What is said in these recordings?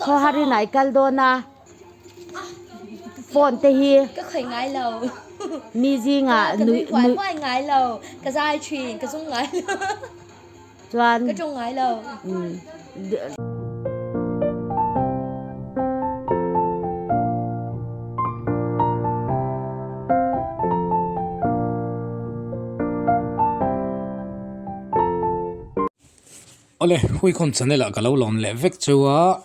Khawhar in ah i kal dawn a, phone te hi. Ka khawih ngai lo. Mi zingah Ka nui huai huai ngai lo. Ka zai thin, ka zung ngai lo. Chuan. Ka tawng ngai lo. Awle, Huikhawm channel ah ka lo lawm leh vek cheu a,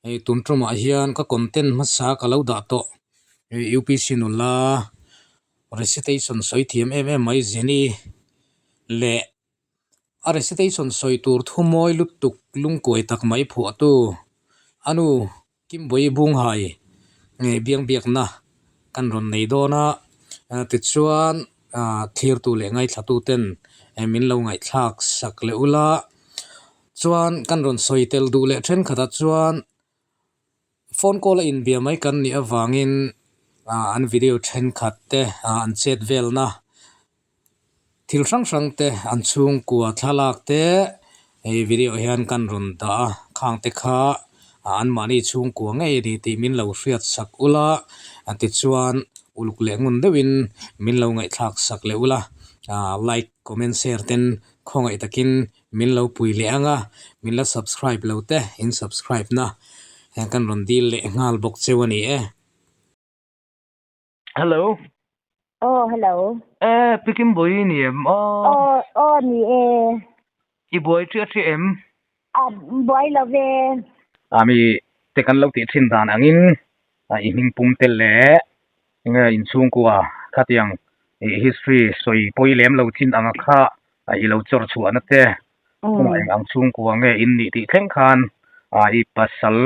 hei tun tumah hian ka content hmasa ka lo dah tawh, hei UPC nula recitation sawi thiam em em mai Jenny leh a recitation sawi tur thu mawi lutuk lungkuai tak mai phuahtu a nu Kimbawi Bunghai nge biang biakna kan rawn nei dawn a, tichuan thlirtu leh ngaithlatu ten min lo ngaihthlak sak leh ula, chuan kan rawn sawi tel duh leh thenkhatah chuan phone call a inbia mai kan nih avangin an video thenkhat te an chet velna. Thil hrang hrang te an chhungkua thlalak te hei video hian kan rawn dah a khang te kha an mahni chhungkua ngei a ni tih min lo hriat sak ula tichuan uluk leh ngun deuhin min lo ngaihthlak sak leh ula ah like comment share ten khawngaih takin min lo pui leh ang a min la subscribe lo te in subscribe na kan rawn dil leh nghal bawk cheu a ni e. Hello. Oh, hello. Eh, Pikim Boy ni em? Oh. Oh, oh ni e. I buai ṭi a ṭi em? A buai lo ve. A mi te kan lo tih ṭhin dan angin i hming pum te leh enge inchhungkua khatiang i history sawi pawi lem lo chin anga kha i lo chawr chhuahna te tunah eng ang chhungkua nge in nih tih thleng khan i pasal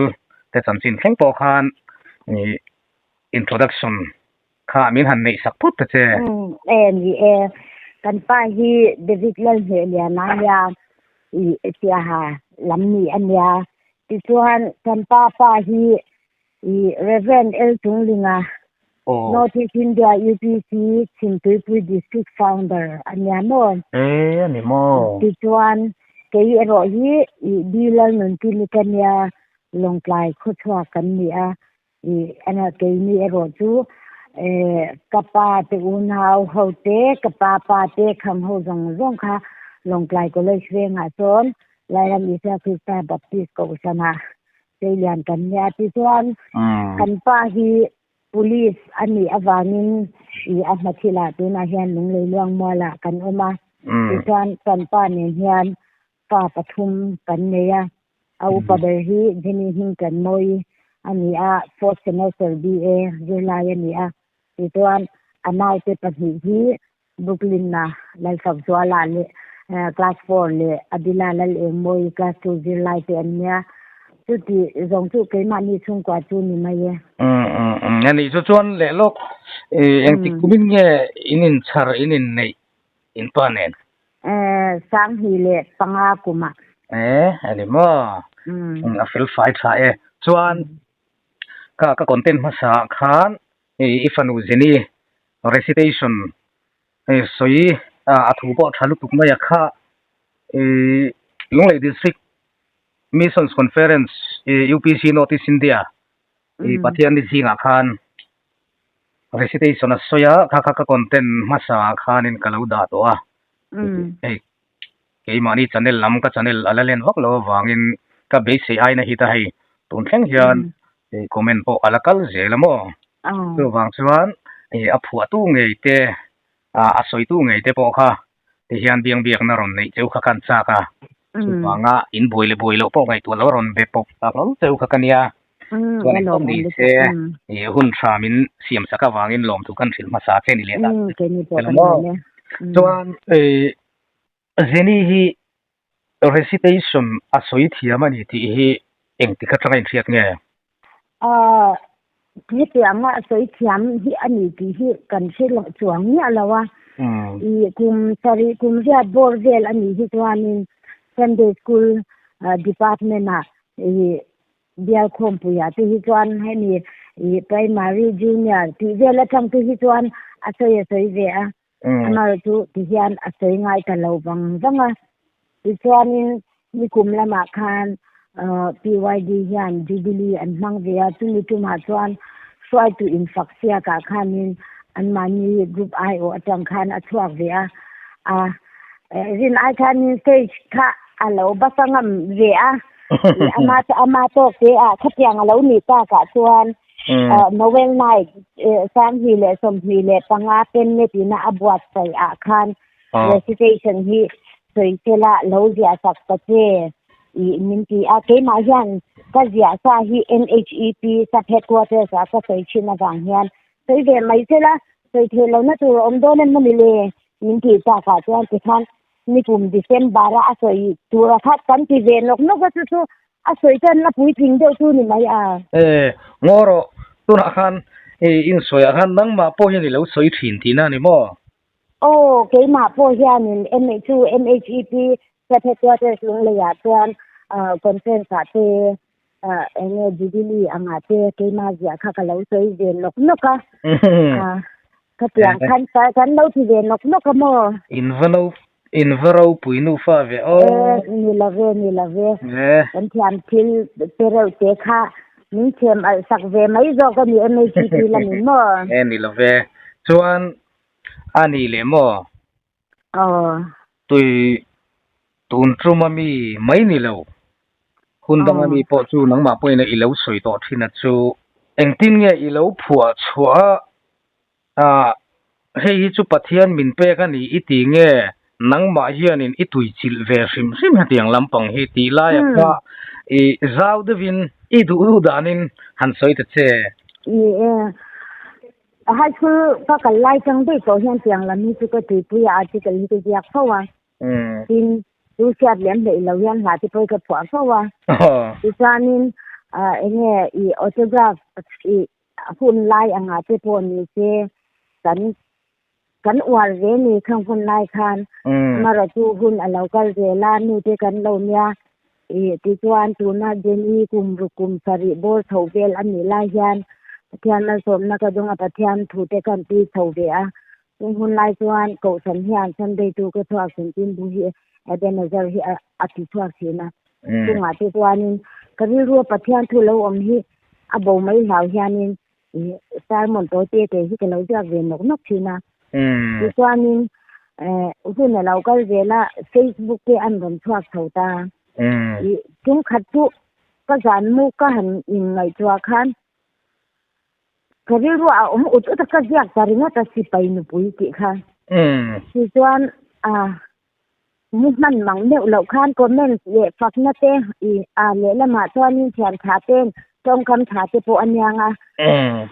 te chanchin thleng pawh khan i Introduction kha min han neih sak phut ta che. Umm e ni e. Kan pa hi David Lalhnehliana nia i Siaha lam ni a nia. Tichuan kan pa pa hi i Rev. L Chunglinga North East India UPC Chhimtuipui District Founder a nia maw? E a ni maw? Tichuan kei erawh hi i B Lalnuntili ka nia Lawngtlai khawchhuak kan ni a. I ana keini erawh chu ka pa te unau ho te, ka pa pa te kham ho zawng zawng kha Lawngtlai College vengah chuan Lairam Isua Krista Baptist Kohhranah Seilian kan nia. Tichuan kan pa hi Police a nih avangin i a hma thilah tunah hian Lunglei Luangmualah kan awm a. Tichuan kan pa nen hian fa pathum kan nei a. A upa ber hi Jenny Hmingtanmawii a ni a, fourth semester BA zirlai a ni a. Tichuan a naute pahnih hi Brooklyn-a Lalfakzuala leh class four leh Adila Lalengmawii class two zirlai te an nia. Chuti zawng chu keimahni chhungkua chu ni mai e. A nih chu chuan leh lawk engtik kumin nge in inchhar in inneih in pa nen? 2005 kumah. E, a ni maw? A fel fai tha e. Chuan ka ka content hmasa ah khan i fanu Jenny recitation sawi a thu pawh tha lutuk mai a kha i Lunglei District Missions Conference UPC North East India i Pathianni zingah khan Recitation a sawi a, kha kha ka content hmasa ah khanin ka lo dah tawh a, hei keimahni channel lam ka channel a la len vak lo avangin ka beisei aina hit a hei tun thleng hian comment pawh a la kal zel a maw? Chuvang chuan a phuahtu ngei te a sawitu ngei te pawh kha tihian biang biakna rawn neih cheu kha kan chak a, chuvanga in buai leh buai loh pawh ngaihtuah lo rawn be pawp tak hlawl cheu kha ka nia. Chuan engpawh ni se hun tha min siam sak avangin lawmthu kan hrilh hmasa che ni leh ta elo maw? Chuan Jenny hi recitation a sawi thiam a ni tih hi engtik atanga inhriat nge? Hetianga a sawi thiam hi a ni tih hi kan hre loh chuang miah lo a. I kum sarih kum riat bawr vel a nih hi chuanin Sunday School department ah i bial khawmpuiah te hi chuan hemi i primary junior tih vel atang te hi chuan a sawi a sawi ve a. Amaherawhchu chu ti hian a sawi ngai ta lo vang vang a. Tichuanin nikum lamah khan PYD hian Jubilee an hmang ve a, chumi tumah chuan hruaitu infak siakah khanin anmahni group aiawh atang khan a chhuak ve a, a rin ai khanin stage kha a lo basa ngam ve a, ama ama tawk te ah khatiang a lo nih takah chuan Noel Night 2025 Pennet ina a buatsaih ah khan Recitation hi sawisela lo ziah sak ta che i min ti a, keimah hian ka ziah sa hi NHEP sub headquarters ah ka sawi thin avang hian sawi ve mai sela sawi theih lohna tur a awm dawn em mawni le min tih takah chuan tikhan nikum December a a sawi tur a khat kan ti ve nawk nawk a chu chu a sawi tan a puitling deuh chu ni mai a. E, ngaw rawh, tunah khan i insawiah khan nangmah pawh hian i lo sawi thin tihna a ni maw? Aw, keimah pawh hianin MHU, MHEP, Sub Headquarters Lungleiah chuan conference ah te eng nge Jubilee angah te keimah ziah kha ka lo sawi ve nawk nawk a. Khatiang khan kan lo ti ve nawk nawk a maw? In va no, in va ropui nufa ve aw. E, ni lo ve, ni lo ve. Kan thiam thil te reuh te kha min chhem alh sak ve mai zawk a ni MHEP lamin maw? E, ni lo ve. Chuan A ni leh maw? Aw. Tui tun tum a mi mai ni lo. Hun dang a mi pawh chu nangmah pawhin i lo sawi tawh thin a chu. Engtin nge i lo phuah chhuah a? Hei hi chu Pathian min pek a ni i ti nge nangmah hianin i tui chilh ve hrim hrim hetiang lampang hi tih laia kha i zau deuhin i duh duh danin han sawi ta che. Ni e. High school ka kal lai chang daih tawh hian tiang lam hi chu ka tuipui a article hi ka ziak fo a. Tin, chu hriat lem hleih lo hian hla te pawh hi ka phuah fo a. Tichuanin eng nge i autograph i hun lai angah te pawh ni se kan kan uar ve ni khang hun lai khan. Amaherawhchu hun a lo kal zel a, nu te kan lo nia. I tichuan tuna Jenny kum ruk kum sarih bawr chho vel a nih lai hian Pathian malsawmna ka dawnga Pathian thu te kan tui chho ve a, chung hun lai chuan Kohhran hian Sunday tu ka chhuak thin tin bu hi Ebenezer hi a ti chhuak thin a, chungah te chuanin ka rilrua Pathian thu lo awm hi a bo mai hlau hianin sermon tawi te te hi ka lo ziak ve nawk nawk thin a. Tichuanin hun a lo kal zel a, Facebook te an rawn chhuak chho ta. Tum khat chu ka zan mu ka han inngaihtuah khan ka rilru a awm ut ut a, ka ziak ta ringawt a sipai nupui tih kha. Tichuan Mu hman mang meuh loh khan comment leh fakna te i a lehlamah chuanin thian tha ten tawngkam tha te pawh a niang a.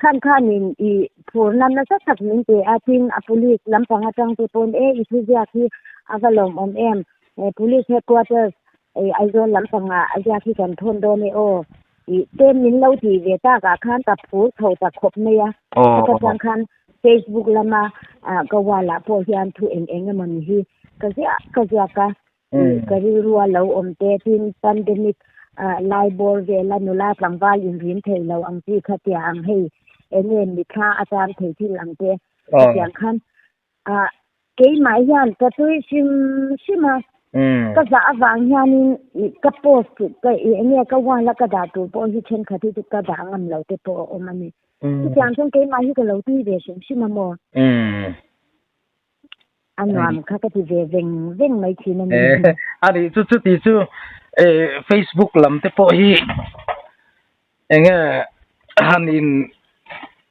Khan khanin i phurna nasa tak min pe a, tin a police lampang atang te pawn e i thuziak hi a va lawmawm em, police headquarters Aizawl lampangah a ziak hi kan thawn dawn e aw i te min lo tih ve takah khan ka phur chho ta khawp mai a. Heta tang khan Facebook lama ka wall ah pawh hian thu eng eng emaw ni hi ka ziah ka ziak a, ka rilrua lo awm te tin pandemic lai bawr vela nula tlangval inrin thei lo ang chi kha tia ang hei eng nge mitthla a tan thei thil ang te hetiang khan keimah hian ka tui hrim hrim a, ka zah avang hianin ka post ka eng nge ka wall a ka dah tur pawh hi thenkhat hi chu ka dah ngam lo te pawh a awm a ni. Chutiang chuan keimah hi ka lo tui ve hrim hrim a maw? A nuam kha ka ti ve veng veng mai thin a ni. A nih chu chuti chu Facebook lam te pawh hi eng nge han in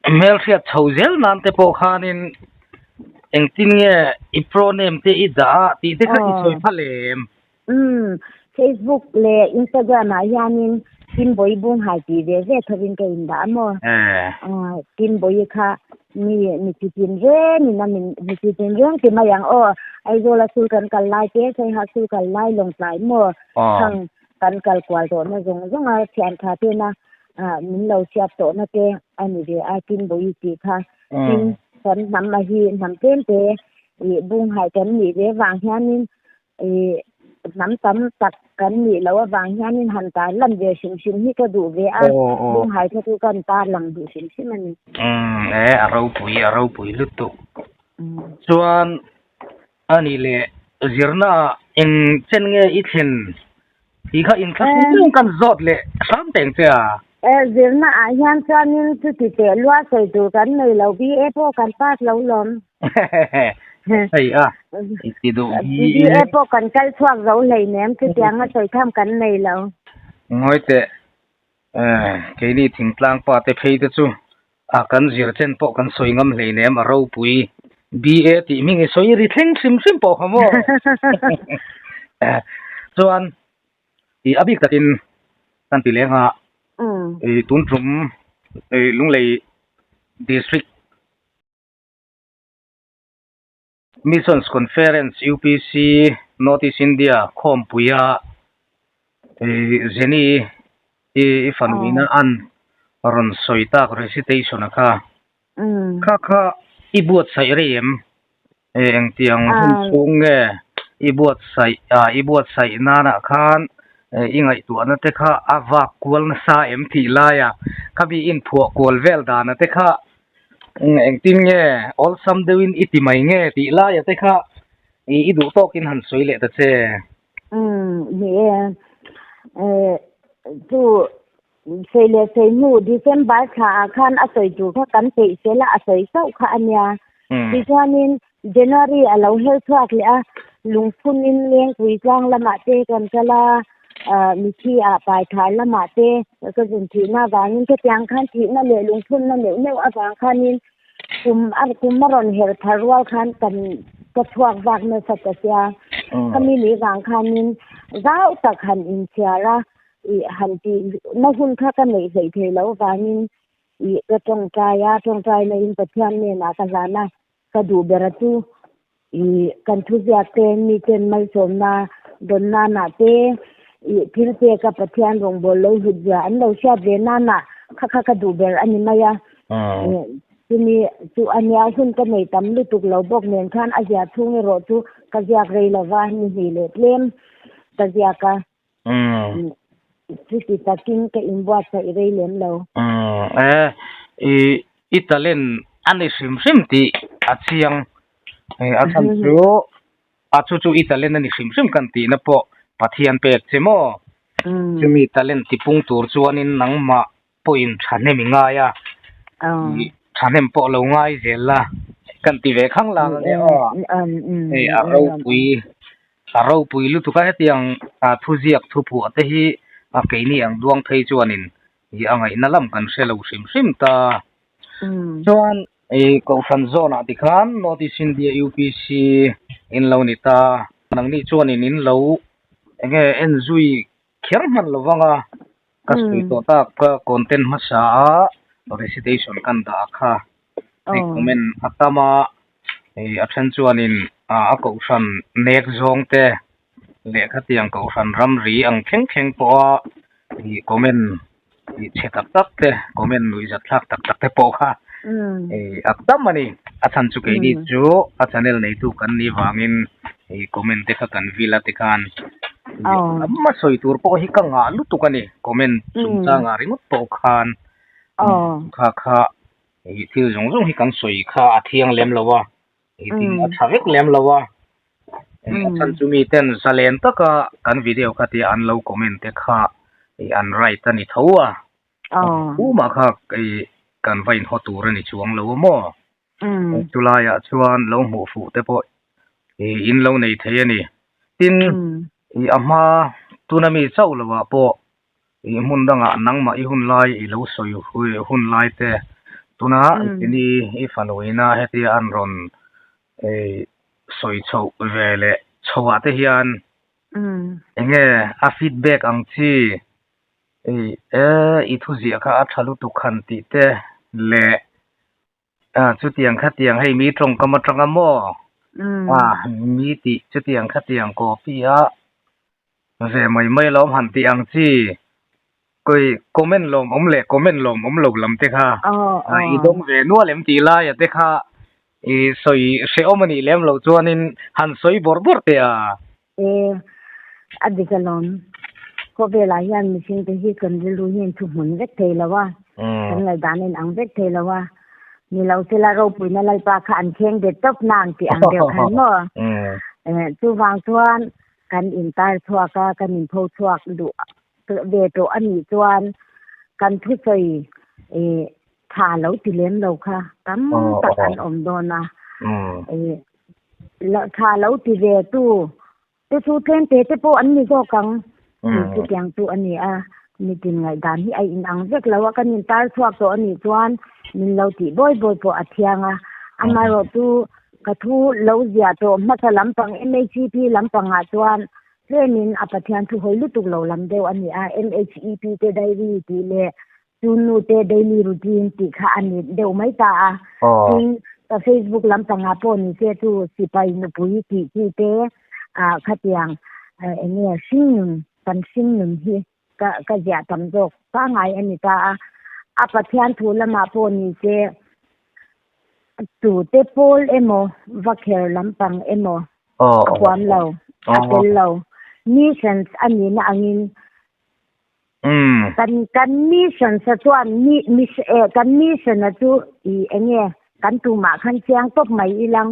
hmelhriat chho zel nan te pawh khanin engtin nge i proname te i dah a tih te kha i sawi pha lem. Umm, Facebook leh Instagram ah hianin Kimbawi Bunghai tih ve ve thovin ka indah a maw? Kimbawi kha mi mi chitin rengin a min mi chitin reng ti mai ang aw. Aizawl a sul kan kal lai te, Saiha sul kal lai Lawngtlai maw? Khang kan kal kual tawhna zawng zawng a thian tha tena min lo siap tawhna te a ni ve a Kimbawi tih kha. Tin, kan hnam a hi hnam tlem te ih Bunghai kan nih ve vang hianin I hnam tam tak kan nih loh avang hianin han tar lan ve hrim hrim hi ka duh ve a, lunghai kha chu kan tar lang duh hrim hrim a ni. Umm e, a ropui, a ropui lutuk. Chuan a nih leh zirna ah eng chen nge i thlen? Tih kha inthlahrung kan zawt leh hram teng che a. E, zirna ah hian chuanin chuti teh lua sawi tur kan nei lo, BA pawh kan pass lo lawm. Hei a, i ti duh hi. BA pawh kan kal chhuak zo hleinem, chutianga sawi tham kan nei lo. Ngawi teh, keini thingtlang pa te phei te chu a kan zir chen pawh kan sawi ngam hleinem a ropui. BA tih hming i sawi ri thleng hrim hrim pawh kha maw. Chuan i a bik takin kan ti leng a, i tun tum i Lunglei District Missions Conference UPC North East India khawmpuia Jenny i fanuina an rawn sawi tak recitation a kha. Kha kha i buatsaih rei em? Engtiang hun chhung nge i buatsaih i buatsaih nanah khan i ngaihtuahna te kha a vak kual nasa em tih laia khami inphuah kual vel dana te kha Engtin nge awlsam deuhin i ti mai nge tih laia te kha i duh tawkin han sawi leh ta che. Umm ni e. Chu sawi leh sawi hnu December thla ah khan a sawi tur kha kan peih fel a, a sawi chauh kha a nia. Tichuanin January a lo her chhuak leh a, lungphunin Lengpui tlang lamah te kan kal a, mithi ah paithar lamah te ka zun thihna avangin khatiang khan thihna leh lungphunna neuh neuh avang khanin kum a kum a rawn her thar rual khan kan ka chhuak vak nasa ta sia. Khami ni vang khanin zau tak han inchhiar a, ih han tih na hun kha ka neih hleih theih loh avangin ih ka tawngtai a, tawngtaina in Pathian hnenah ka hlan a. Ka duh ber a chu ih kan thuziak te miten malsawmna dawn nanah te ih thil peka Pathian rawngbâwl lo hlut zia an lo hriat ve nanah kha kha ka duh ber a ni mai a. Chumi chu a nia hun ka nei tam lutuk lo bawk nen khan a zia chhung erawh chu ka ziak rei lova ni hnih leh tlem ka ziak a. Chuti takin ka inbuatsaih rei lem lo. E, i i talent a ni hrim hrim tih a chiang. A chhan chu a chu chu i talent a ni hrim hrim kan tihna pawh Pathian pek che maw? Chumi talent tipung tur chuanin nangmah pawhin thahnem i ngai a, i thahnem pawh lo ngai zel la kan ti ve khang lang ania aw. Hei a ropui a ropui lutuk a hetiang thuziak thuphuah te hi a keini ang duang phei chuanin i a ngaihna lam kan hre lo hrim hrim ta. Chuan i Kohhran zawnah tikhan North East India UPC in lo ni ta, nangni chuanin in lo enge enzui kher hman lo vang a, ka sawi tawh tak ka content hmasa a recitation kan dah a kha hei comment a tam a hei a then chuanin a kohhran nek zawng te leh khatiang kohhran ramri ang thleng thleng pawh a ih comment ih chhe tak tak te comment nuih zat thlak tak tak te pawh kha ih a tam a ni a chhan chu keini chu a channel neitu kan nih vangin ih comment te kha kan vil a tikhan Amma sawi tur pawh hi ka ngah lutuk a ni comment chungchangah ringawt pawh khan kha kha ih thil zawng zawng hi kan sawi kha a thiang lem lo a ih tin a tha vek lem lo a a chhan chu mi ten zalen taka kan video kha tia an lo comment te kha ih an right a ni tho a pumah kha ih kan va inhaw tur a ni chuang lo a maw. Chulaiah chuan lo hmuh fuh te pawh ih in lo nei thei a ni. Tin, ih a hma tuna mi chauh lovah pawh ih hmun dangah nangmah i hun lai i lo sawi hun lai te tuna tini i fanuina hetia an rawn ih sawi chhoh ve leh chhoah te hian eng nge a feedback ang chi ih e i thuziah kha a tha lutuk han tih te leh Ah chutiang khatiang hei mi tawngkam atanga maw ah mi tih chutiang khatiang copy a ve mai mai lawm han tih ang chi kawi comment lawm awm leh comment lawm awm lo lam te kha i dawng ve nual em tih laia te kha i sawi hrehawm a nih lem loh chuanin han sawi bawrh bawrh teh a. E a dik alawm. Khawvelah hian mihring te hi kan rilru hian thuhmun vek thei lo a, kan ngaihdan a inang vek thei lo a. Ni lo sela ropuina Lalpa kha an thleng det tawp na ang tih ang deuh khan maw? Chuvang chuan. Kan intar chhuak a, kan inpho chhuak duh ve tawh a nih chuan kan thusawi ih tha lo ti lem lo kha tam tak an awm dawn a. Ih tha lo ti ve tu te chu tlem te te pawh an ni zawk ang tih chutiang chu a ni a. Mitin ngaihdan hi a inang vek lo a, kan intar chhuak tawh a nih chuan min lo tih bawi bawi pawh a thiang a. Amaherawhchu Ka thu lo ziah tawh hmasa lampang MHEP lampangah chuan tlemin a Pathian thu hawi lutuk lo lam deuh a ni a, MHEP te diary tih leh chunnu te daily routine tih kha a ni deuh mai ta a. Tin, ka Facebook lampangah pawh ni se chu sipai nupui tih chi te ah khatiang eng nge hringnun kan hringnun hi ka ka ziah tam zawk pangngai a ni ta a. A Pathian thu lamah pawh ni se Tute pawl emaw, va kher lampang emaw a huam lo, a tel lo. Missions a nihna angin kan kan missions a chuan mi kan mission a chu i enge kan tumah khan chiang tawp mai ilang.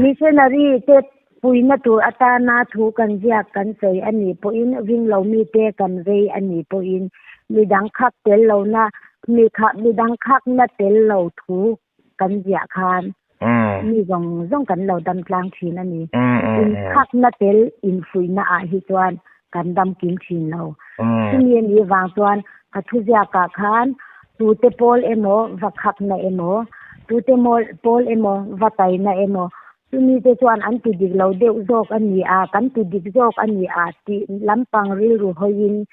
Missionary te puina tur atana thu kan ziak kan sawi a nih pawhin ringlo mite kan vei a nih pawhin midang khak tel lohna mi kha midang khakna tel lo thu kan ziah khan mi zawng zawng kan lo dam tlang thin a ni. Inkhakna tel infuihna ah hi chuan kan dam kim thin lo. Chumi a nih vang chuan ka thuziakah khan tute pawl emaw va khakna emaw tute pawl emaw va taina emaw Chumi te chuan an ti dik lo deuh zawk a ni a, kan ti dik zawk a ni a tih lampang rilru hawiin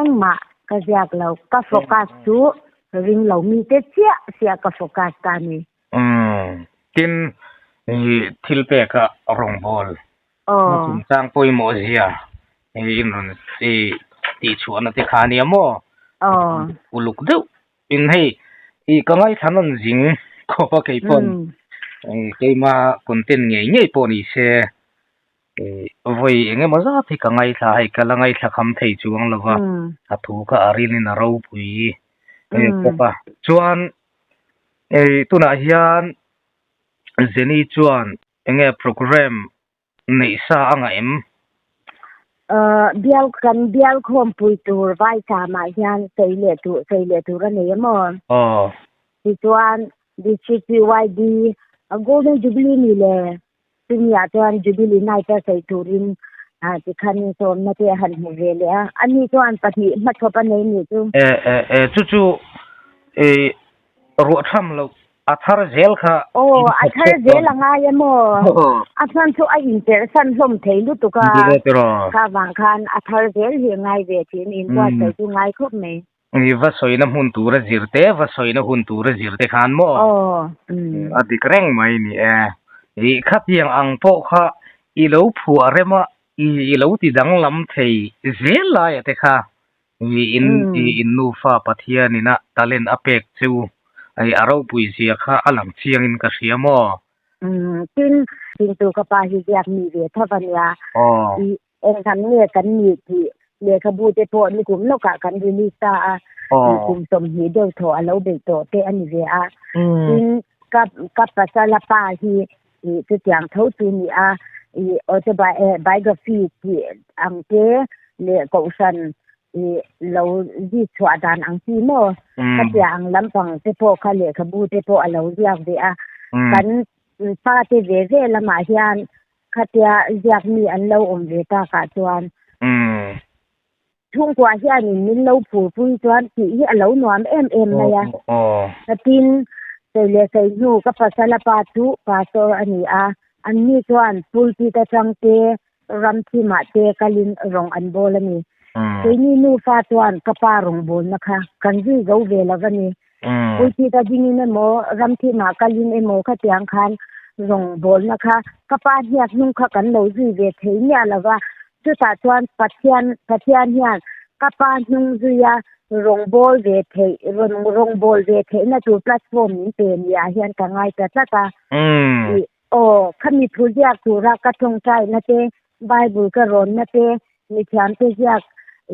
engmah ka ziak lo. Ka focus chu ring lo mite chiah chiah ka focus ta a ni. Umm, tin i thil peka rawngbawl chungchang pawimawh zia i in rawn i tihchhuahna te kha a nia maw? Uluk deuh In hei i ka ngaithla nawn zing khawp a kei pawn keima content ngei ngei pawh ni se vawi eng emaw zat hi ka ngaithla a hei ka la ngaithla kham thei chuang lo va a thu kha a rin in a ropui bawk a chuan tunah hian Jenny chuan enge program neih sa a ngah em? Bial kan bial khawmpui tur Vaithamah hian sawi leh tur sawi leh tur a nei em aw? Aw. Tichuan District PYD Golden Jubilee ni le chumi ah chuan Jubilee Night a sawi turin tikhan sawmna te a han hmu ve leh a, ani chuan pahnih hmachhawp a nei nih chu. E e e chu chu e ruahtham loh A thar zel kha. Aw, a thar zel a ngai em aw? A chuan chu a inperhsan hlawm thei lutuk a. Kha vang khan a thar zel hi a ngai ve thin, inbuatsaih chu ngai khawp mai. I va sawina hmun tura zir te, va sawina hun tura zir te khan maw? Aw. A dik reng mai ni e. I khatiang ang pawh kha i lo phuah rem a, i lo ti danglam thei zel laia te kha I in i in nufa Pathian ina talent a pek chu i a ropui zia kha a lang chiang in ka hria maw? Umm tin tin tu ka pa hi ziak mi ve tho va nia. I eng hnam nge kan nih tih lehkhabu te pawh nikum lawkah kan release ta a, i kum 20 deuh thaw a lo beih tawh te a ni ve a. Tin ka ka pasala pa hi i chutiang tho chu ni a, i autobiography tih ang te leh kohhran i lo zit chhuah dan ang chi maw khatia ang lampang te pawh kha lehkhabu te pawh a lo ziak ve a, kan pa te ve ve lamah hian khatia ziak mi an lo awm ve takah chuan chhungkua hianin min lo phurpui chuan tih hi a lo nuam em em mai a. Tin, sawi leh sawi hnu ka pasal a pa chu pastor a ni a, anni chuan pulpit atang te ram thimah te kalin rawng an bawl a ni. Keini nufa chuan ka pa rawngbawlna kha kan zui zo ve lo a ni. Pulpit a dingin emaw ram thimah kalin emaw khatiang khan rawngbawlna kha ka pa hniak hnung kha kan lo zui ve thei miah lo va. Chutah chuan Pathian Pathian hian ka pa hnung zuia rawngbâwl ve theih rawn rawngbâwl ve theihna tur platform min pe niah hian ka ngai ta tlat a. Ih aw khami thu ziak tura ka tawngtaina te Bible ka rawnna te mithiamte ziak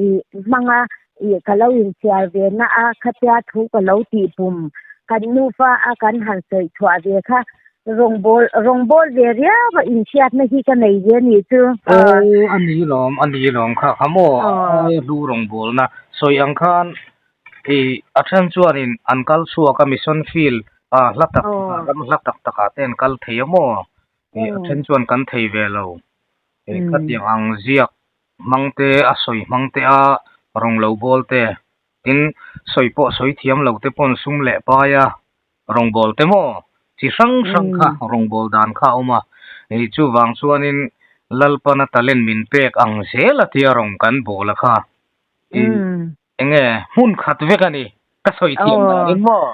ih hmanga ih ka lo inchhiar ve na a khatia thu ka lo tih pum kan nufa a kan han sawi chhuah ve kha. Rawngbawl rawngbawl ve riau a inhriatna hi ka nei ve anih chu. Aw a ni lawm a ni lawm kha kha maw aia hlu rawngbawlna sawi ang khan ih a then chuanin an kal chhuak a mission field ah hla tak takah ram hla tak takah te an kal thei a maw ih a then chuan kan thei ve lo ih khatiang ang ziak hmang te a sawi hmang te a rawng lo bawl te tin sawi pawh sawi thiam lo te pawn sum leh pai a Rawngbawl te maw? Chi hrang hrang kha rawngbawl dan kha a awm a, hei chuvang chuanin Lalpana talent min pek ang zel a tia rawng kan bawl a kha. I enge hmun khat vek a ni, ka sawi thiam danin maw?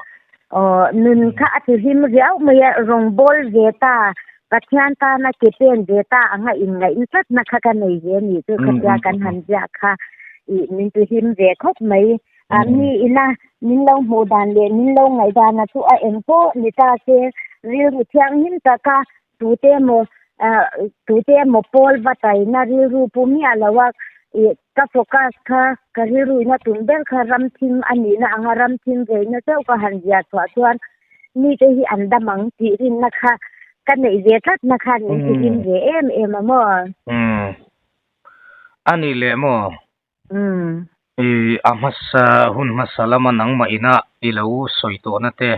Aw, nun kha a ti hlim riau mai a, rawngbawl ve ta, Pathian tana ke pen ve ta anga inngaih tlatna kha ka nei ve a nih chu khatia kan han ziah kha i min ti hlim ve khawp mai. A mi ina min lo hmuh dan leh min lo ngaih dana chu a eng pawh ni ta se, rilru thianghlim taka tute emaw tute emaw pawl va taina rilru pu miah lo a, ih ka focus kha ka rilru ina tum ber kha ram thim a nihna anga ram thim veina chauh ka han ziah chhuah chuan mite hi an dam ang tih rinna kha ka neih ve tlatna khan min ti hlim ve em em a maw? Umm a ni leh maw? Umm. I a hmasa hun hmasa lama nangmah ina i lo sawi tawhna te.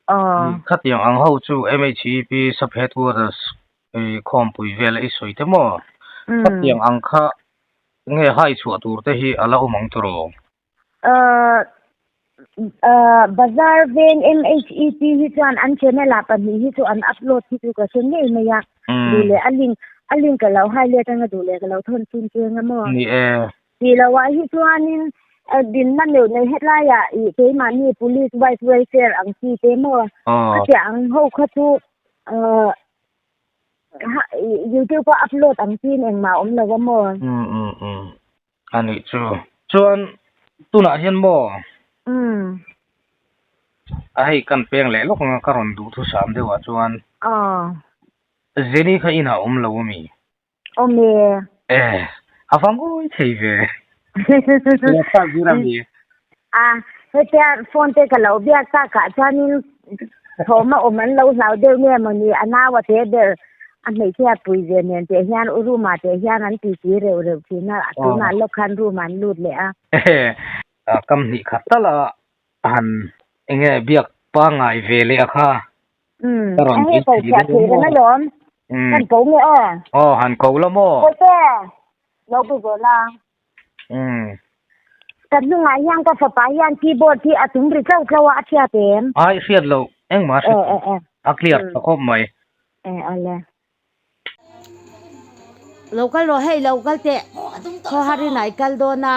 Aw. Khatiang ang ho chu MHEP Sub Headquarters i khawmpui vela i sawi te maw? Umm. Khatiang ang kha nge hai chhuah tur te hi a la awm ang tawh? Ahh ahh Bazar veng MHEP hi chuan an channel ah pahnih hi chu an upload hi chu ka hre ngei mai a. Duh leh a link a link ka lo highlight anga duh leh ka lo thawn chhun cheng a maw? Ni e. Tih loh ah hi chuanin dinna neuh neuh hetlai ah ih keimahni police wife welfare ang chi te maw? Khatiang ang ho kha chu ahh youtube a upload ang chin engmah a awm lo a maw? Umm umm umm. A nih chu. Chuan tunah hian maw? Umm. A hei kan peng leh lawk anga ka rawn duh thusam deuh ah chuan. Aw. Jenny kha inah awm lo ami? Awm e. E, a va ngawi thei ve. Lehkha zir ami? A, hetia phone te ka lo biak takah chuanin thawm a awm an lo hlau deuh nge mawni a nau a te ber a hmeichhia pui ve nen teh hian u room ah teh hian an ti ti reuh reuh thin a, tunah lawk khan room ah an lut leh a. A kam hnih khat tal a han enge biak pangngai ve leh a kha. Umm a hei ko chhiah thei reng alawm. Han ko nge aw. Aw han ko la maw. Kawlte lo be ve la. Umm. Ka hnungah hian ka fapa hian keyboard hi a tum ri tlauh tlauh a, a hriat em? Ai hriat loh, engmah a hriat loh. A clear tha khawp mai. E awle. Lo kal rawh hei lo kal teh khaw har in ai kal dawn a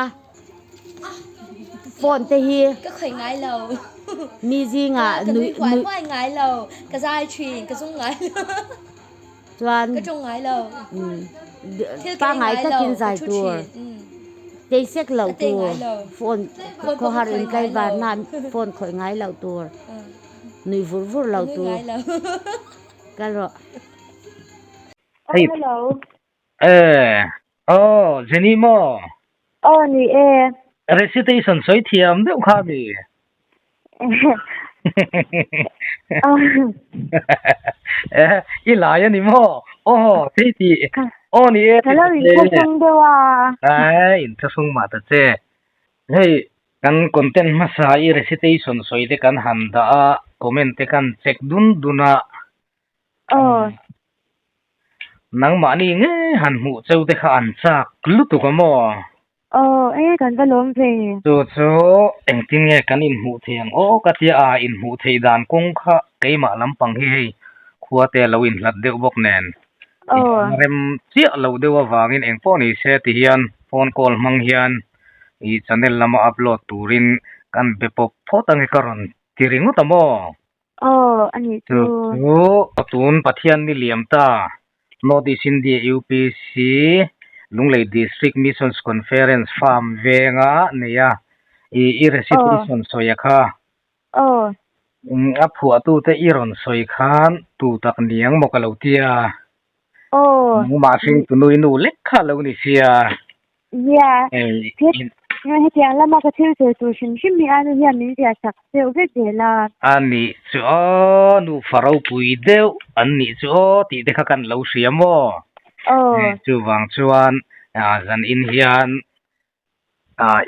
phone te hi Ka khawih ngai lo. Mi zingah Ka nui huai huai ngai lo. Ka zai thin, ka zung ngai lo. Chuan Ka tawng ngai lo. Thil ka ei Pangngai ngai lo, takin ka zai thu tur. thin. Tei sek loh Ka tei tur. ngai lo. Phone Phone pawh ka khawhar khawih in ngai tlaivar lo. na phone khawih ngai loh tur. Nui vur vur Ka loh nui tur. ngai lo. Kal rawh. Hei. Hello. Eh. Aw, Jenny maw? Aw ni e. Recitation sawi thiam deuh kha mi. Eh, i lai a ni maw? Aw, thei ti. Aw ni e. Ka lo inthlahrung deuh a. Ai, inthlahrung mah ta che. Hei, kan content hmasa i recitation sawi te kan han dah a, comment te kan check dun dun a. Aw. Nangmahni nge han hmuh cheu te kha an chak lutuk a maw? Aw, e kan va lawm ve. Chu chu engtin nge kan inhmuh thei ang aw ka tia a, inhmuh theih dan kawng kha keimah lampang hi hei khua te lo inhlat deuh bawk nen rem chiah loh deuh avangin engpawh ni se ti hian phone call hmang hian i channel lama upload turin kan be pawp phawt ange ka rawn ti ringawt a maw? Aw, a nih chu. Chu chu tun Pathian ni liam ta, North East India UPC Lunglei District Missions Conference Farm venga nei a, i i recitation sawi a kha. Aw. A phuahtute i rawn sawi khan tu tak niang maw ka lo tia. Aw. Nangmah hringtu nui nu lek kha lo ni sia. Nia. Hei. Hetiang lama ka thil sawi tur hrim hrim hi anu hian min ziah sak deuh vek zel a. A nih chu aw, nufa ropui deuh an nih chu aw tih te kha kan lo hria maw? Aw. Chuvang chuan zan in hian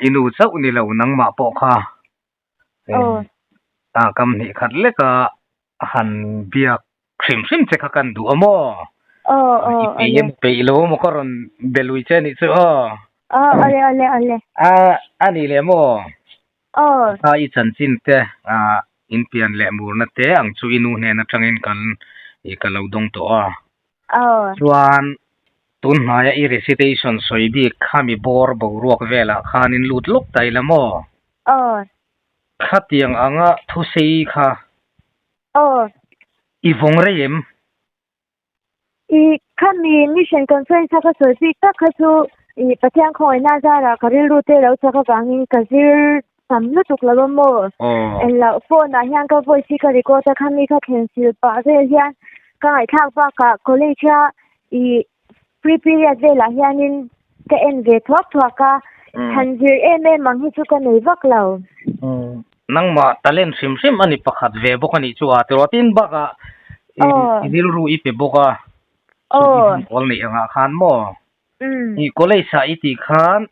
i nu chauh ni lo nangmah pawh kha kam hnih khat leka han biak hrim hrim che kha kan duh a maw? I peih emaw peih lo emaw ka rawn be lui che anih chu aw. Awle awle awle. A nih leh maw? Kha i chanchin te in pian leh murna te ang chu i nu hnen atangin kan ka lo dawng tawh a. Chuan tun hnaia i recitation sawi bik khami bawr boruak velah khanin lut lawk ta ila maw? Khatiang anga thusei kha i vawng rei em? I khami Mission Conference a ka sawi bik tak kha chu i Pathian khawngaihna zarah ka rilru te lo chak avangin ka zir tam lutuk lo a maw? Engloh phone ah hian ka voice hi ka record a khami kha thlen sil pah vel hian ka ngaihthlak bakah college a i free period velah hianin ka en ve thuak thuak a, han zir em em ang hi chu ka nei vak lo. Nangmah talent hrim hrim a ni pakhat ve bawk a nih chu a tiraw tin bakah i rilru i pe bawk a, chu i hun awl neih angah khan maw? I college ah i tih khan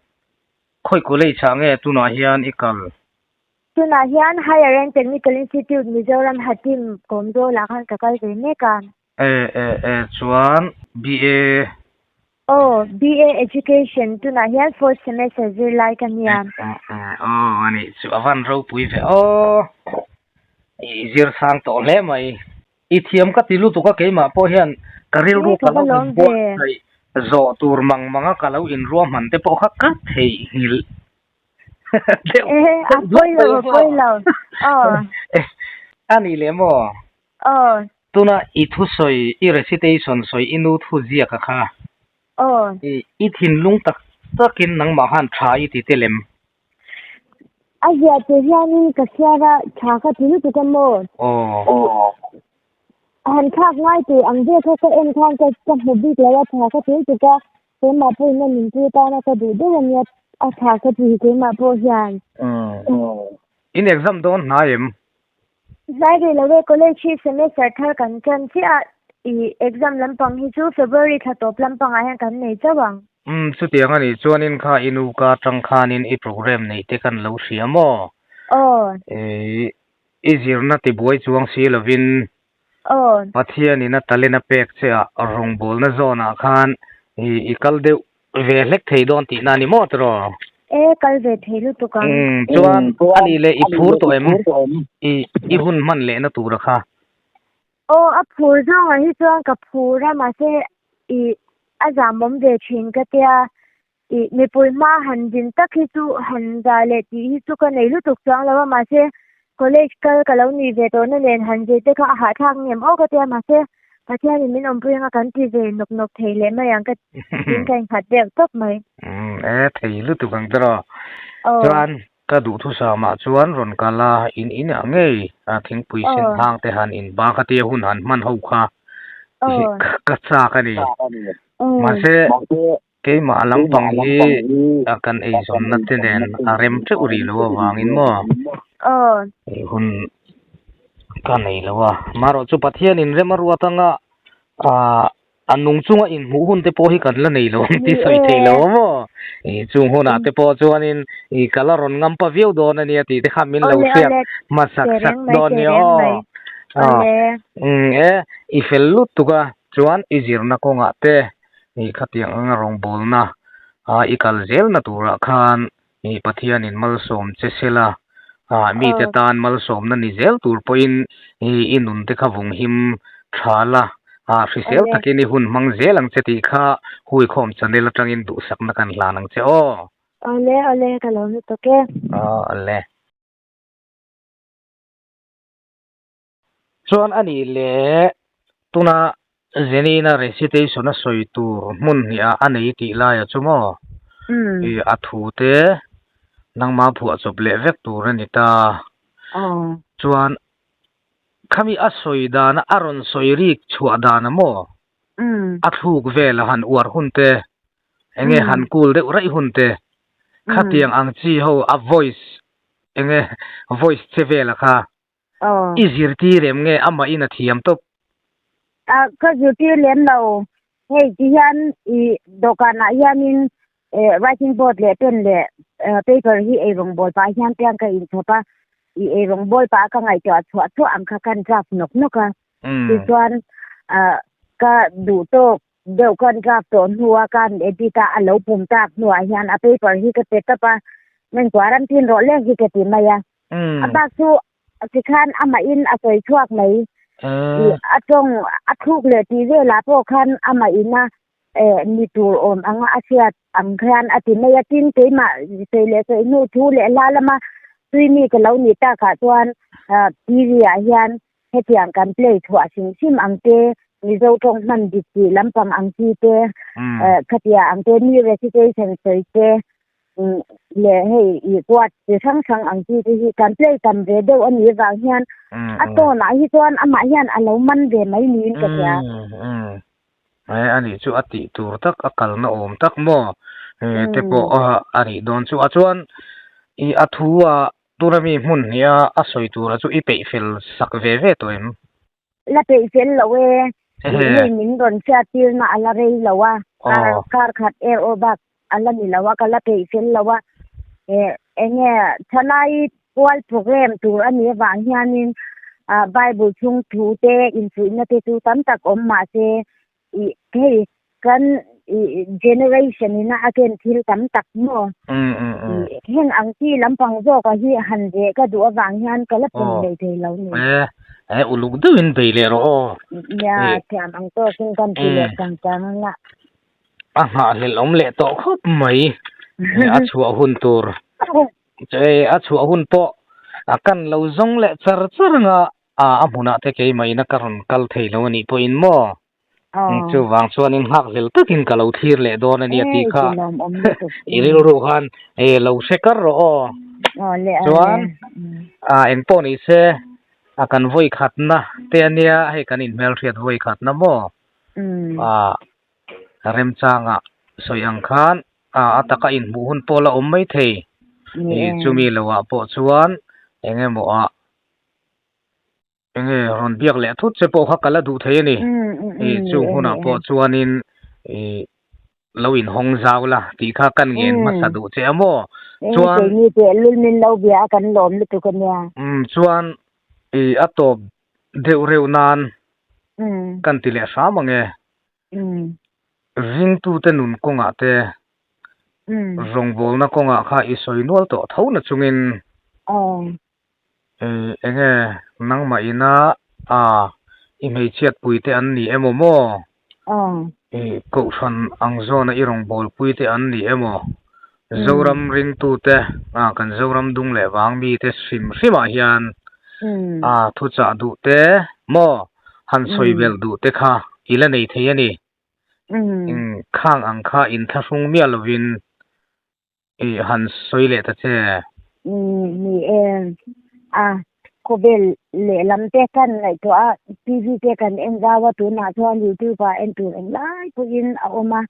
khawi college ah nge tunah hian i kal? Tunah hian Higher and Technical Institute Mizoram Hatim Kawmzawl ah khan ka kal ve mek a. E e e chuan BA. Aw, BA Education tunah hian fourth semester zirlai ka nia. E e aw anih chu a van ropui ve aw. I zir sang tawh hle mai. I thiam ka ti lutuk a keimah pawh hian ka rilru ka lo inbuatsaih zawh tur mang mang a ka lo inruahman te pawh kha ka theihnghilh deuh deuh duai mai a pawi lo aw. Anih leh maw? Aw. Tuna i thusawi, i recitation sawi, i nu thu ziak a kha. Aw. I thinlung tak takin nangmah khan tha i ti te lem. A ziah tur hianin ka chhiar a, tha ka ti lutuk a maw? Aw. Han thlak ngai tur ang vel kha ka en khan ka ka hmu bik lo a, tha ka ti lutuk a, keimah pawhin a nunpui atana ka duh deuh a nia, a tha ka ti keimah pawh hian. In exam dawn hnai em? Hnai rih lo e, college hi semester thar kan tan chiah a, i exam lampang hi chu February thla tawp lampangah hian kan nei chauh ang. Umm, chutiang a nih chuanin kha i nu ka atang khanin i program neih te kan lo hria maw? Aw. I i zirna tibuai chuang si lovin Aw. Pathianin a talent a pek che a rawngbawlna zawnah khan i i kal deuh ve hlek thei dawn tihna a ni maw tiraw? E, kal ve thei lutuk ang. Umm, chuan a nih leh i phur tawh em? I i hun hman lehna tura kha. Aw, a phur zawngah hi chuan ka phur a, mahse i a zamawm ve thin ka tia. I mipui hma han din tak hi chu han za leh tih hi chu ka nei lutuk chuang lo a, mahse college kal ka lo nih ve tawhna nen han zir te kha a hahthlak ngem aw ka tia, mahse Pathianin min awmpui anga kan ti ve nawk nawk thei leh mai ang ka tiin ka innghat deuh tawp mai. Umm e thei lutuk ang tiraw. Chuan ka duhthusam ah chuan rawn kal a, in inah ngei thingpui sen hang te han in ba kha tia hun han hman ho kha ka chak a ni. Mahse Keimah lampang hi kan eizawnna te nen a rem teuh rih lo avangin maw hun ka nei lo a. Marawh chu Pathianin rem a ruat anga a nung chunga inhmuh hun te pawh hi kan la nei lo ang tih sawi theih lo a maw. Chung hunah te pawh chuanin ka la rawn ngam pa viau dawn a nia tih te kha min lo hriat hmasak sak dawn nia aw. E i fel lutuk a chuan i zirna kawngah te Ih khatiang anga rawngbawlna a i kal zelna turah khan ih Pathianin malsawm che sela, ah mite tan malsawmna ni zel tur pawhin ih i nun te kha vung him tha la, ah hrisel takin i hun hmang zel ang che tih kha Huikhawm channel atangin duhsakna kan hlan ang che aw. Awle awle ka lo lutuk e. Aw awle. Chuan a nih leh tuna Zenina recitation a sawi tur hmun hnih ah a nei tih laia chu maw? I a thu te nangma phuah chawp leh vek tur a ni ta. Chuan khami a sawi dana a rawn sawi rik chhuah dana maw? A thluk vel a han uar hun te, enge han kul deuh raih hun te. Khatiang ang chi ho a voice enge voice che vela kha i zirtir em nge amah in a thiam tawp? A ka zirtir lem lo. Hei ti hian i dawhkanah hianin writing board leh pen leh paper hi eirawngbawl pah hian piang ka inchhawp a, i eirawngbawl pah ka ngaihtuah chhuah chhuah ang kha kan draft nawk nawk a. Tichuan ka duh tawk deuh kan draft tawh hnua kan edit a, a lo pum tak hnuah hian a paper hi ka pe tawp a, min quarantine rawh lek hi ka ti mai a. A bak chu tikhan amahin a sawi chhuak mai. A tawng a thluk leh tih velah pawh khan amahin a ni tur awm anga a hriat ang khian a ti mai a. Tin, keimah sawi leh sawi hnu thu leh hla lama tui mi ka lo nih takah chuan TV ah hian Hetiang kan play chhuah hrim hrim ang te, Mizo tawng hman dik tih lampang ang chi te, khatia ang te, mi recitation sawi te leh hei i quote chi hrang hrang ang chi te hi kan play tam ve deuh a nih vang hian a tawnah hi chuan amah hian a lo man ve mai niin ka hria. A nih chu a tih tur tak a kalna awm tak maw te pawh a nih dawn chu a chuan i a thu a Tuna mi hmun hnih a a sawi tura chu i peih fel sak ve ve tawh em? La peih fel lo e, tih hei min rawn hriat tirna a la rei lo a, kar kar khat er aw bak a la ni lo a, ka la peih fel lo a, enge thalai pual program tur a nih avang hianin Bible chhung thu te infuihna te chu tam tak awm mahse I hei kan i generation ina a ken thil tam tak maw? I heng ang chi lampang zawk a hi han ve ka duh avang hian ka la pawm leh thei lo ni. E e uluk deuhin bei leh rawh aw. Nia thiam ang tawkin kan ti leh chang chang ang a. A nghahhlelh awm leh tawh khawp mai a chhuah hun tur. Che a chhuah hun pawh a kan lo zawng leh char char ang a. A a hmunah te keimah ina ka rawn kal thei lo a nih pawhin maw? Chuvang chuanin nghakhlel takin ka lo thlir leh dawn a nia tih kha i rilru khan lo hre kar rawh aw. Chuan eng pawh ni se a kan vawi khatna te a nia hei kan inhmelhriat vawi khatna maw? Remchanga sawi ang khan a taka inhmuh hun pawh la awm mai thei. Chumi lohah pawh chuan eng emaw ah Enge rawn biak leh thut che pawh kha ka la duh thei a ni. I chung hunah pawh chuanin i lo inhawng zau la tih kha kan ngen hmasa duh che a maw? Chuan Keini teh lul min lo bia a kan lawm lutuk a nia. Chuan i a tawp deuh reuh nan kan ti leh hram ang e. Ringtute nun kawngah te rawngbawlna kawngah kha i sawi nual tawh tho na chungin Enge nangmah ina a i hmeichhiat pui te an ni emaw maw? Kohhran ang zawna i rawngbâwl pui te an ni emaw? Zoram ringtute kan Zoram dung leh vang mite hrim hrimah hian a thuchah duh te maw han sawi belh duh te kha i la nei thei a ni. Khang ang kha inthlahrung miah lovin I han sawi leh ta che. Ni e, a khawvel lehlam te kan ngaihtuah a, TV te kan en zau a, tunah chuan YouTube ah en tur englai pawhin a awm a.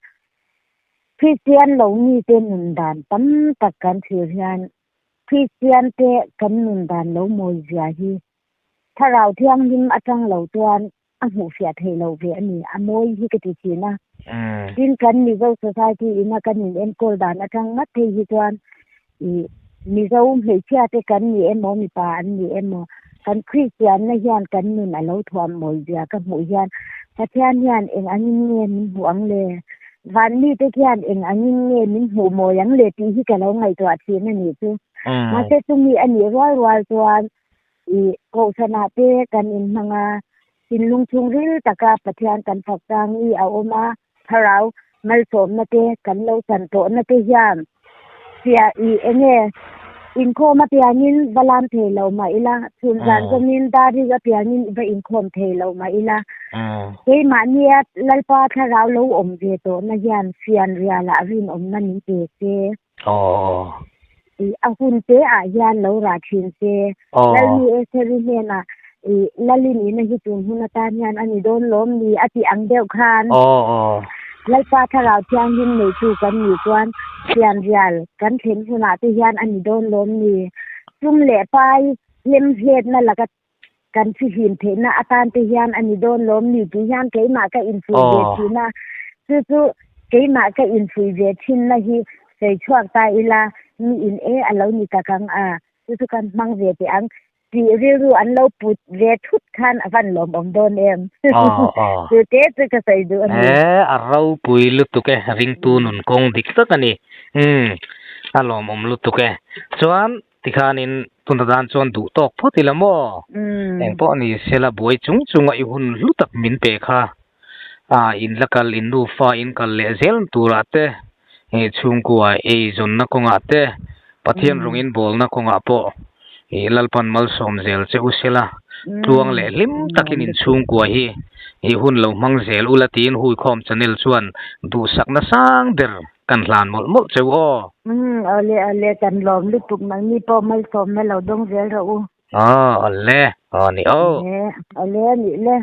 Kristian lo mite nun dan tam tak kan thlir hian Kristian te kan nun dan lo mawi zia hi Thlarau Thianghlim atang lo chuan a hmuh fiah theih loh ve a ni. A mawi hi ka ti thin a. Tin, kan Mizo society ina kan in enkawl dan atang ngat phei hi chuan i Mizo hmeichhia te kan ni emaw mipa an ni emaw kan Kristian na hian kan nun a lo thuam mawi zia ka hmuh hian Pathian hian eng angin nge min hmuh ang le? Van mite khian eng angin nge min hmuh mawi ang le tih hi ka lo ngaihtuah thin a nih chu. Mahse chumi a nih rual rual chuan I kohhranah te kan inhmang a, thinlung chhungril taka Pathian kan fak chang i a awm a, thlarau malsawmna te kan lo chan tawhna te hian fiah i enge inkhawm apiangin va lam thei lo mah ila, chhun zan zawmin dar rik apiangin va inkhawm thei lo mah ila, keimahnia Lalpa thlarau lo awm ve tawhna hian fianrialah rinawmna min pe se. I a hun te ah hian lo rah thin se. Lalmi Estheri hnenah i Lalin ina hi tun hun atan hian a ni dawn lawm ni a tih ang deuh khan. Lalpa Thlarau Thianghlim neitu kan nih chuan fianrial kan thlen hunah te hian a ni dawn lawm ni? Sum leh pai hlem hletna laka kan fihlim theihna atan te hian a ni dawn lawm ni tih hian keimah ka infuih ve thin a, chu chu keimah ka infuih ve thinna hi sawi chhuak ta ila mi in e a lo ni tak ang a, chu chu kan hmang ve teh ang tih rilru an lo put ve thut khan a van lawmawm dawn em? Chu te chu ka sawi duh a ni. E, a ropui lutuk e, ringtu nun kawng dik tak a ni. Umm, a lawmawm lutuk e. Chuan Tikhanin tuna dan chuan duh tawk phawt ila maw? Eng pawh ni sela buai chung chunga i hun hlu tak min pe kha. A in la kal in nufa in kal leh zel turah te, chhungkua eizawnna kawngah te, Pathian rawng in bawlna kawngah pawh i Lalpan malsawm zel che u sela, tluang leh hlim takin in chhungkua hi i hun lo hmang zel ula tiin Huikhawm channel chuan duhsakna sang ber Kan hlan mawlh mawlh cheu aw. Umm awle awle kan lawm lutuk nangni pawh malsawmna lo dawng zel rawh u. Aw awle aw ni aw. Awle anih le.